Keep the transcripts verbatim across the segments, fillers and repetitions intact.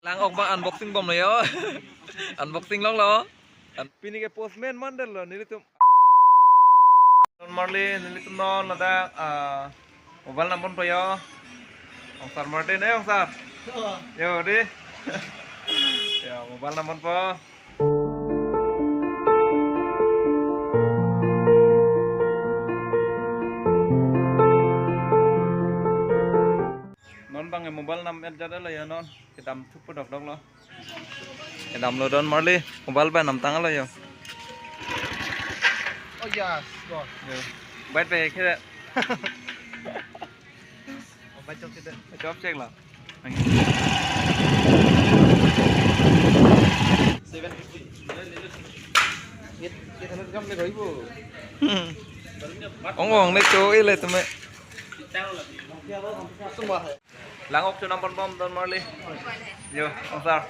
Lang ok bang unboxing bomlo yo. Unboxing longlo. An-, pini ke postman mandetlo nelitum. Don Marli, nelitum non ladak, ah, mobile nam ponpo yo. Ongsar Martin, eh, ongsar. Yo, dei. Yo, mobile nam ponpo. Non bang mobile nam-et jadetlo yo non. Kedam thupo dokdoklo. Kedamlo Don Marli, mobile bang namtanglo yo. Oh yes, go. Yo. Bait pe khe. Oh, bait chok sida. Chop chek la. Seven fifty. Ye, ye thala jam le gaibo. Hmm. Ong ong le cho e le tume. Semua hai. Lang ok chonam ponbom Don Marli. Yo, ongsar.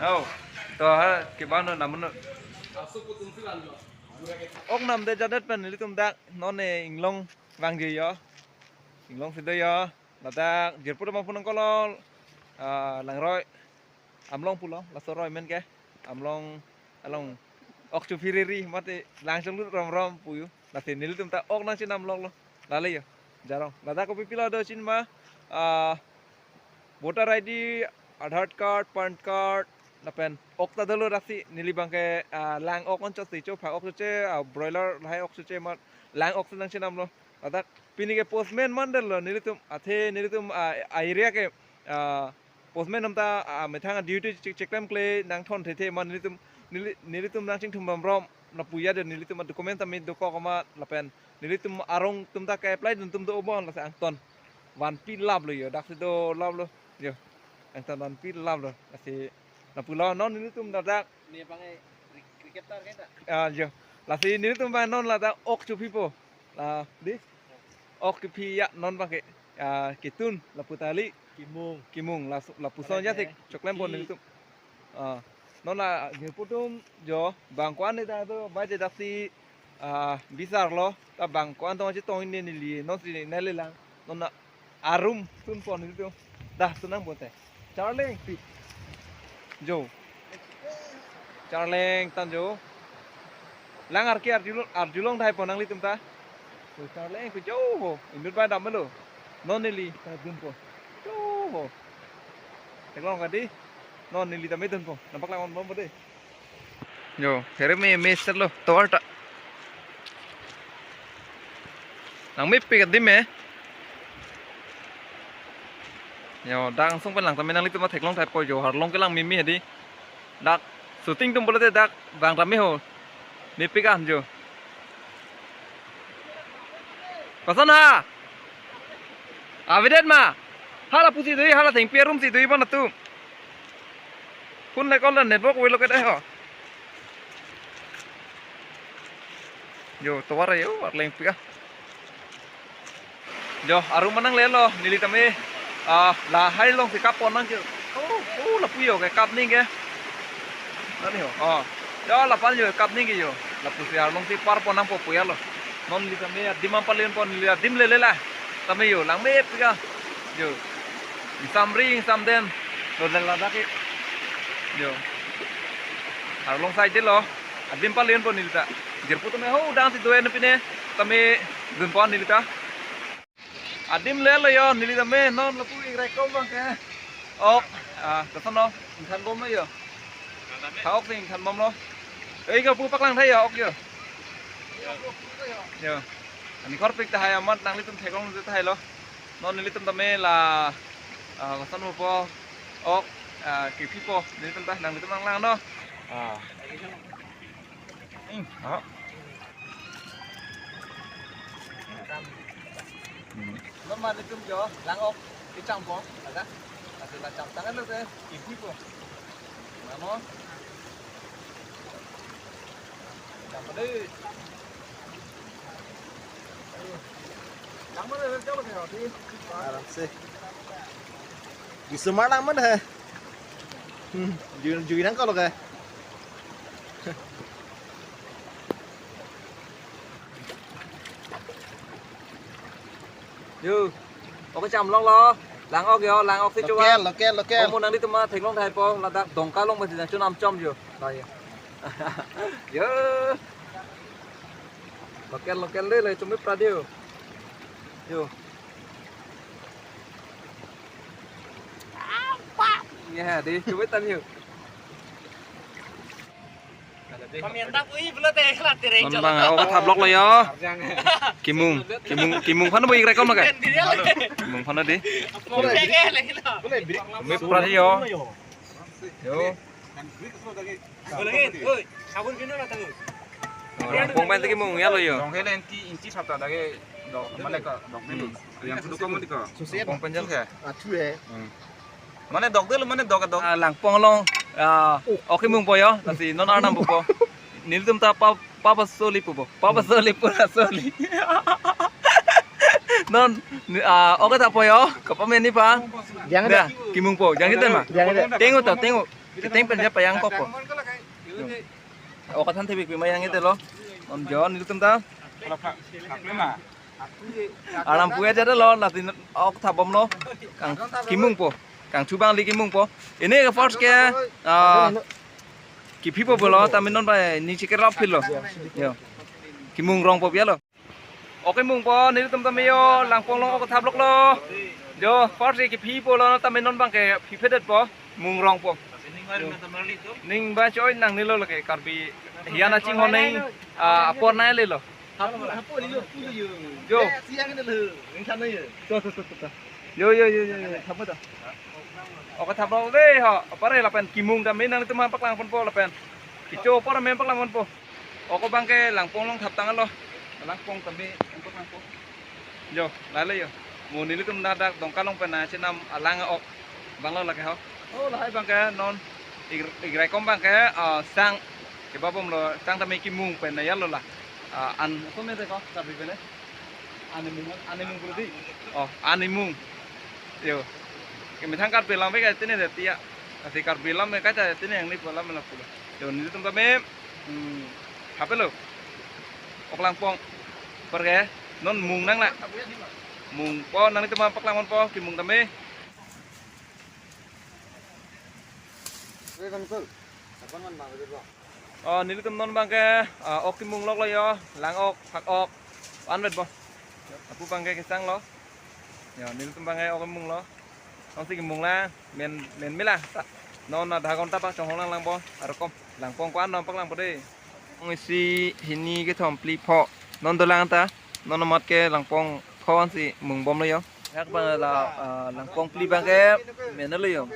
Oh, to ha kebang no namun. Ok namde jadet pen nelitum dak non ne inglong vangji yo. Inglong si do yo. Ladak jirpo atum aphan nangkolo, ah, langroi. Amlong pulo, laso roi men ke. Amlong along ok chophi riri mate lang chonglut romrom pu yo. Lasi nelitum ta ok nangchinam loklo. Lale yo. Jarong. Ladak kopi pilo do chinima, ah, voter I D, Aadhaar card, PAN card, lapen ok ta dolo, lasi neli bang ke, ah, lang ok anchot si cho, phak ok choche, ah, broiler lahai ok choche mat lang ok si nangchinamlo. Ladak pini ke postman mandetlo nelitum, athe nelitum, ah, a-area ke, ah, postman atum ta, ah, methang duty chek-, cheklem kle nangthon thethe ma nelitum, neli-, nelitum nangchingthum romrom lapu ya de nelitum document ta me dokok ma lapen nelitum arong atum ta ke-apply dun atum do-obon lasi angton vanpi laplo yo, daksi do laplo yo, angton vanpi laplo lasi lapulo non nelitum ladak. Ne bang e cri-, cricket tar kaita. Ah, yo. Lasi nelitum bang non ladak ok chophipo. La, dei. Ok kephi ya non bang ke, ah, ketun lapu ta kali. Kimung. Kimung, la, lapuson ya tik choklem pon nelitum. Ah, non la jirpo atum yo bang ko-an ne ta do, bang je daksi, ah, bisarlo, ta bang ko-an tong chetong ne neli non si ne le lang. Non la arum tun pon nelitum. Dah, tunang pon te. Charleng pi. Jo. Charleng tan jo. Lang arke arjulong, arjulong thai pon nanglitum ta. To charleng pi jo ho. Inut bang damlo. Non neli ta dunpo. Jo ho. Theklong kadi. Non neli ta me dunpo. Nampak lang on bompo dei. Jo, here me, me serlo, tovar ta. Nang mepik adim e. Jo, dak angsong pen lang tame nanglitum ta theklong thai po jo, arlong kelang mimi hadi. Dak shooting atum pulote dak bang tame ho. Mepik an jo. Koson ha? Avedetma. Hala pusi dui, hala thengpi arum si dui bang atum. Phone le call le network avelo ke dei ho. Jo, tovar yo, arleng pia. Jo, arum ma nanglelo, neli tame, ah, lahai along si kap pon nang jo. Oh, oh, lapu yo, ke kap ning ke. Nani ho, oh. Jo, lapu yo, kap ning ke yo. Lapusi arlong si par pon nangpo pu ya lo. Non neli tame adim ma palen pon neli adim lele la. Tame yo, lang mepik a. Jo. Ingsam ri, ingsam den. Lo den ladak ke. Jo. Arlong side lo. Adim palen pon neli ta. Jirpo tame ho dang si do-en pine. Tame dun pon neli ta. Adim lelo yo, neli tame non lapu ingrai kom bang ke. Ok, ah, koson lo, ingthan bom lo yo. Tha ok si ingthan bomlo. Ei, ko pu paklang thai yo, ok yo. Yo. Ani korpik tahai amat nanglitum theklong tahai lo. Non nelitum tame la, ah, koson po. Ok, ah, kephipo, nelitum ta nanglitum nanglang no. Ah. Hmm, ah. Hmm. Lo ma nelitum jo, lang ok, kecham po, ada. Ada la cham tangan lo ke, kephipo. Mano. Cham po dei. Lang mana, jauh lagi, di. Aram se. Di semua lang mana, he? Hmm, jui, jui nang kalau ke. Yo, ok cham longlo. Lang-ok yo, lang-ok si chuwa. Local, local, local. Omo nanglitum ma theklong thai po, ladak Dongka along pasi nangchonam chom yo. Ba yo. Yo. Local, local le, le, chumi pradi yo. Yo. Ya, di, chumi tan yo. Pamienta pui bela te la tere. Non bang, ok thap lok lo yo. Kimung, kimung, kimung phan bo ik rekom lo ke? Kimung phan di. Chumi pradi yo. Yo. Oi, sabun pino la tahu. Oh, Langpong pen te kimung ya lo yo. Dong he le inti, inti sapta dage dok, mane ka dok ni lo. Yang kedua kamu di ko. Langpong pen jal ke. Athu he. Hmm. Mane dok de lo, mane dok, dok. Ah, Langpong along, ah, ok kimung po yo, lasi non arnam po. Nelitum ta pa, pa, pasoli po po. Pa, pasoli po, pasoli. Non, ni, ah, ok ta po yo, kapa meni pa. Jang da, kimung po, jang ite ma. Jang ite. Tengo ta, tengo. Keteng pen ja payang kok po. Ok than thebik pi ma jang ite lo. Non jo nelitum ta. Arnam pu aja lo, lasi ok thap bom lo. Kang kimung po. Kangthu bangli kimung po. Ini ke first ke, ah, kiphi po lo, tame non bai ni chikir lap phil lo. Yo. Kimung rong po biya lo. Ok kimung po, nelitum tame yo, Langpong along ok thap lok lo. Jo, first ke kiphi po lo, tame non bang ke phiphedet po, mung rong po. Ning ba choi nangne lo lake, Karbi hian aching ho neng, ah, apor nai le lo. Jo. Yo, yo, yo, yo, yo, thap ta. Ok thap lo de ho, apar lapen kimung tame nanglitum paklang pon po lapen. Kicho apor me paklang pon po. Ok bang ke Langpong along thap tang lo. Langpong tame paklang po. Yo, lale yo. Mo nelitum ladak Dongka along pen nangchenam alang ok. Bang lo lake ho. Oh, lahai bang ke non ik, ik rekom bang ke, ah, sang kebabom lo, sang tame kimung pen na ya lo la. Ah, an, kome te ko, Karbi pen ne? Animung, animung pulo di. Oh, animung. Yo. Kemethang Karbi alam ke tene de tiya. Asi Karbi alam ke kaita tene yang ni pulam la pulo. Yo, nelitum tame, hmm, hape lo. Ok Langpong. Perke, non mung nang na. Mung po, nanglitum paklang pon po, kimung tame. Weh, Bang Sul. Kapan man bang, weh, bang? Oh, nelitum non bang ke, ah, ok kimung lok lo yo, lang-ok, phak-ok, an vet bo. Apu bang ke kesang lo. Yo, nelitum bang ke ok kimung lo. Nang si kimung la, men, men mela. Ta. Non adha ghonta bang chonghong lang lang bo, arokom. Langpong ko-an non paklang po de. Ong isi hini kethom phli pho. Non dolang ta, non amat ke Langpong pho ansi mung bom lo yo. Yak bang la, ah, Langpong phli bang ke, men lo yo.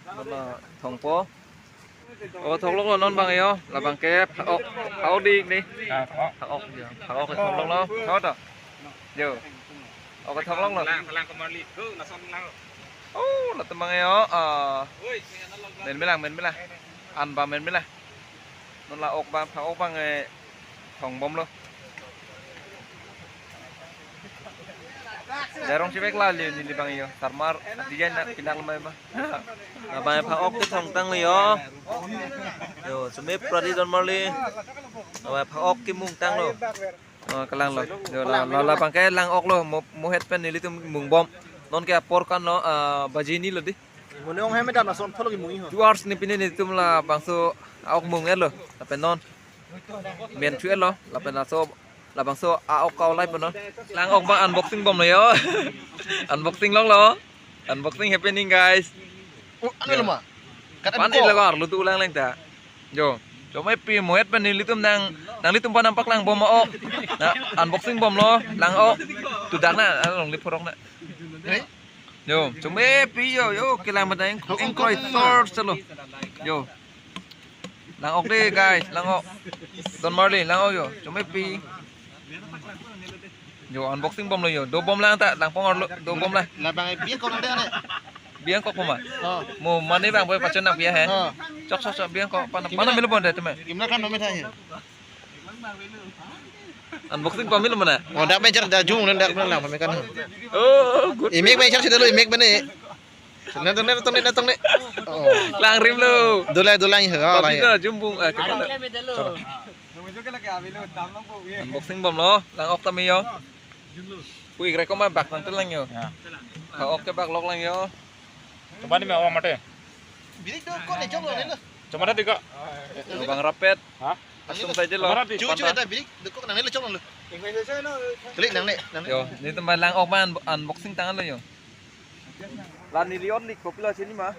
Nama thongpo. Ok thok lok lo non bang yo, labang ke phak-ok, phak-ok di ni. Ah, phak-ok. Phak-ok yo, phak-ok thok lok lo, thok to. Yo. Ok thok lok lo. Lang, lang kemar li, go, lason lang. Oh, latum bang yo, ah, men melang, men melang. An ba men melang. Non la ok bang, phak-ok bang, eh, thong bom lo. Jarong chibek la le neli bang yo. Sarmar design na pinak lemai ma. Labang phak-ok ke thong tang le yo. Yo, sumip pradi don marli. Labang phak-ok kimung tang lo. Oh, kelang lo. Yo, la, la, labang ke lang-ok lo. Mo, mo het pen nelitum mung bom. Non ke apor kan lo, ah, baji ni lo di. Mone ong hem dan ason tholo kimung ho. Two hours ni pine nelitum labangso a-ok mung-et lo. Lapen non. Men chu-et lo, lapen laso, labangso a-ok kau lai pon non. Lang-ok bang unboxing bom lo yo. Unboxing lok lo. Unboxing happening, guys. Uh, ano lo ma? Kat Pan ano di ko? Lagar lutu lang lang ta. Yo. Chomai pi mo het pen nelitum nang, nanglitum pan nang paklang bom a-ok. Na, unboxing bom lo, lang-ok. Tudak na, along di phorok na. Hey? Yo, chomai pi yo, yo, kelang matang, engkoi sor selo. Yo. Lang-ok de, guys, lang-ok. Don marli, lang-ok yo. Chomai pi. Yo, unboxing bom lo yo. Do bom lang ta, Langpong arlo, do bom lang. Labang biang kok de ne. Biang kok ma? Oh. Mo mane bang boy pachon nang biang he. Oh. Chok chok chok biang kok. Pana, kimna, pana milo bom de teme. Kimna kan nome tha he. Unboxing pamilo mana? Oh, dak bencher da jung nan dak lang pame kan. Oh, good. Imik bencher si dulu imik bene. Nah, tong ne, tong ne, tong ne. Oh. Langrim lo. Dulai, dulai, ha, lah, ya. Pabina jumbung, eh, kemana? Unboxing bom lo, lang-ok tame yo. Kui rekom bak nang telang yo. Ya. Ka ok ke bak lok lang yo. Coba ni me awang mate. Birik do ko ne jong lo ne lo. Coba nanti kak. Yo, bang rapet. Hah? Asum saja lo. Coba nanti. Cucu ada birik do ko nang ne lo jong lo. Klik nang ne, nang ne. Yo, nelitum bang lang ok bang unboxing tangan lo yo. La neli on lik kopilo sini ma.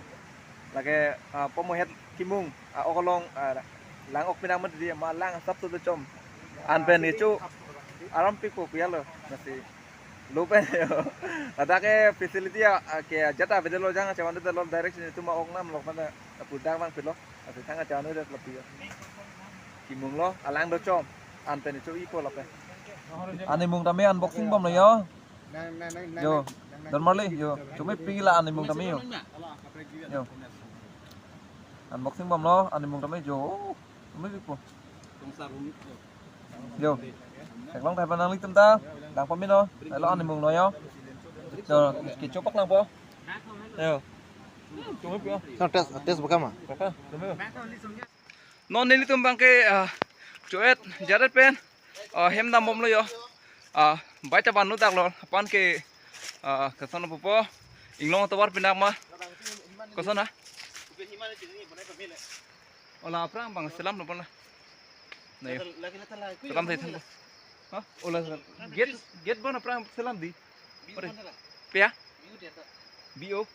Lake, ah, pomo het kimung, ah, ok along, ah, lang ok pinang mati ma lang asap tu chom. An pen kecho aram pik po kuya lo, masi lo pen yo. Ada ke facility ya, ah, ke jata bede lo jang chawan de lo direct sini tu ma ok nam lo mana pudak bang pilo. Masi thang chawan de lo pilo. Kimung lo, alang do chom. An pen kecho ipo lo pen. An imung tame unboxing bom lo yo. Yo, don marli, yo, chumi pila an imung tame yo. Yo. Unboxing bom lo, an imung tame yo. Oh, chumi pipo. Yo. Eklong thai panang lik tum ta, lang pamit lo. Elo an imung lo yo. Yo, kecho pak lang po. Yo. Chumi pipo. No, test, test baka ma? Baka, chumi yo. Non nelitum bang ke, ah, choet jaret pen, ah, hem dam bom lo yo. Ah, bai ta ban nu dak lo, apan ke, ah, kason pupo, inglong tovar pinak ma. Kason na? Ola aphrang bang selam lo pon la. Na yo. Selam thai than. Ha? Ola selam. Gate, gate bon aphrang selam di. Ore. Pia? B O.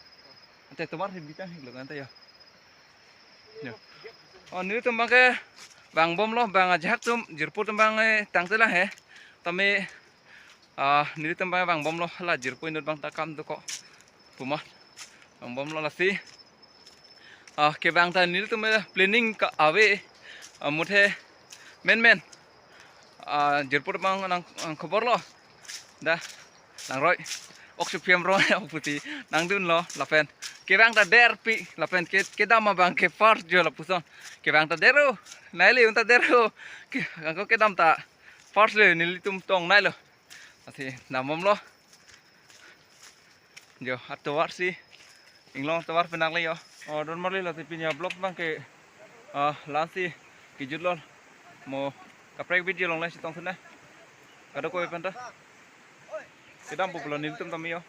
Ante tovar he bitang hik lo kan ta yo. Yo. Oh, nelitum bang ke bang bom lo, bang ajahak tum, jirpo tum bang, eh, tang telang he. Tame, ah, nelitum bang bang bom lo, la jirpo inut bang ta kam do ko. Puma. Bang bom lo lasi. Ah, ke bang ta nelitum, eh, planning ka ave. Ah, muthe men men. Ah, jirpo bang nang, nang khobor lo. Da, langroi. Ok chuphiam roi, ok puti nang dun lo, lapen. Ke bang ta der pi, lapen ke, kedam abang ke first jo lapuson. Ke bang ta der o, nai le un ta der o. Ke, angko kedam ta first le nelitum tong nai lo. Lasi, dam bom lo. Jo, atovar si. Inglong tovar pinak le yo. Oh, don marli lasi pini a-vlog bang ke, ah, lasi kejut lo. Mo kaprek video along le chetong sene. Kadokave pen ta. Kedam pulo nelitum tame yo.